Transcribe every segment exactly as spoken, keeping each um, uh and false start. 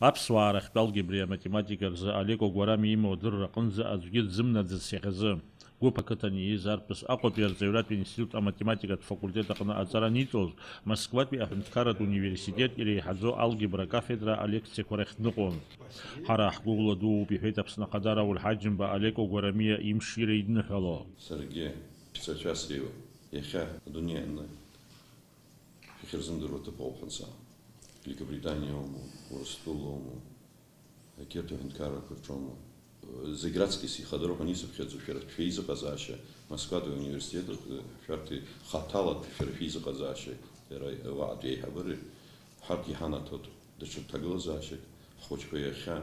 Аԥсуаа рахьтә алгебреи аматематика рзы Алеко Гәарами имоу адырра аҟынӡа аӡәгьы дзымнаӡац иахьазы. Гәыԥ ақыҭан ииз арԥыс Аҟәатәи арҵаҩратә институт аматематикатә факультет аҟны аҵара аниҵоз, Москватәи аҳәынҭқарратә университет иреиҳаӡоу алгебра акафедра алекциақәа рахь дныҟәон. Ҳара ҳгәыӷәла дууп, иҳәеит Аԥсны Ахадара Аулҳаџьымба Алеко Гәарамиа имшира идныҳәало. Саргьы шәҵацәасреиуа, иахьа адунеи аҟны шәахьырзымдыруа ҭыԥ ауп ҳәа саҳауан. Великобританиа аума, Урыстәыла аума, егьырҭ аҳәынҭқаррақәа рҿоума. Зегь раҵкыс ихадароуп анисыԥхьаӡо шәара шәеизыҟазаашьа, Москватәи ауниверситет аҟны шәарҭ хаҭала шәара шәеизыҟазаашьа, иара уаҟатәи аиҳабыреи ҳарҭ иҳанаҭоит даҽа ҭагылазаашьак, ҳхәыҷқәа иахьа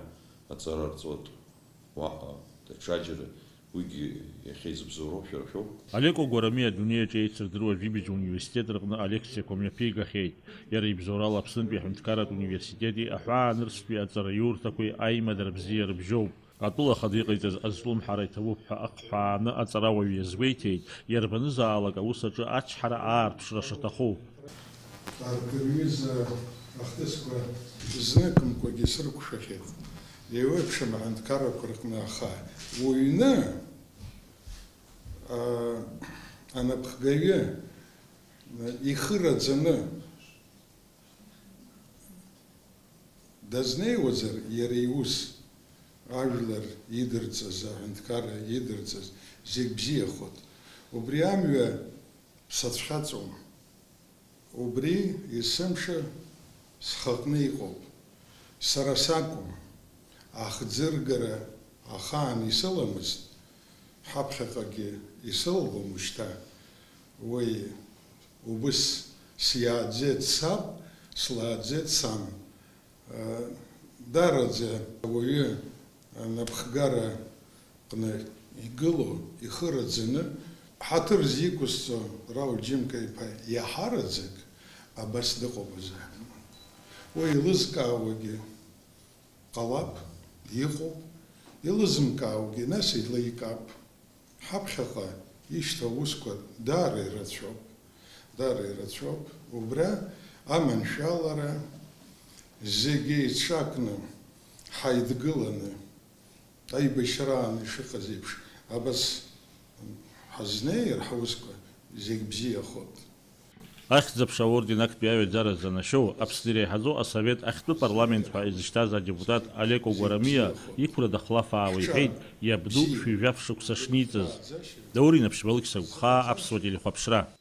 аҵара рҵоит уаҟа даҽаџьара, уигьы иахьа изыбзоуроу шәара шәоуп. Алеко Гәарамиа адунеи аҿы еицырдыруа жәибжь ауниверситет рҟны алекциақәа мҩаԥигахьеит. Иара ибзоурала Аԥснытәи аҳәынҭқарратә университети аҳәаанырцәтәи аҵараиурҭақәеи аимадара бзиа рыбжьоуп. Атәыла ахада иҟаиҵаз азҿлымҳара иҭабуп ҳәа ахҳәааны аҵарауаҩ иазгәеиҭеит, иарбанызаалак аус аҿы ачҳара аарԥшра шаҭаху. Арҭ рҩыза ахҭысқәа зныкымкәагьы срықәшәахьеит, еиуеиԥшым аҳәынҭқаррақәа рҟны, аха уҩны, аа, анапхгаҩы ихы раӡаны дазнеиуазар, иара иус, ажәлар идырҵаз, аҳәынҭқарра идырҵаз, зегь бзиахоит. Убри амҩа сацәхьаҵуам. Убри есымша схаҟны иҟоуп. Сара сакәым, ахӡыргара ахаан исыламызт, ҳаԥхьаҟагьы исылгом уажәшьҭа. Уи убыс сиааӡеит саб, слааӡеит сан. Даараӡа ауаҩы анапхгара аҟны игылоу, ихы раӡаны, ҳаҭыр зиқәысҵо Рауль Џьымка-иԥа иаҳараӡак абас дыҟоуп азыҳәан. Уи еилызкаауагьы ҟалап, иҟоуп, илызымкаауагьы нас еиликаап. Ҳаԥхьаҟа ишьҭоу аусқәа даара ирацәоуп, даара ирацәоуп. Убра аманшәалара, зегьы еицәакны, ҳаидгыланы, аибашьраан ишыҟаз еиԥш, абас ҳазнеир, ҳаусқәа зегь бзиахоит. Ахьӡ-аԥша аорден актәи аҩаӡара занашьоу, Аԥсны иреиҳаӡоу асовет ахьтәы парламент ҳәа изышьҭаз адепутат Алеко Гәарамиа иқәра дахлафаауа иҳәеит, иабду шәи жәаф шықәса шниҵаз. Даур Инаԥшьба, Алықьса Гәхаа, Аԥсуа телехәаԥшра.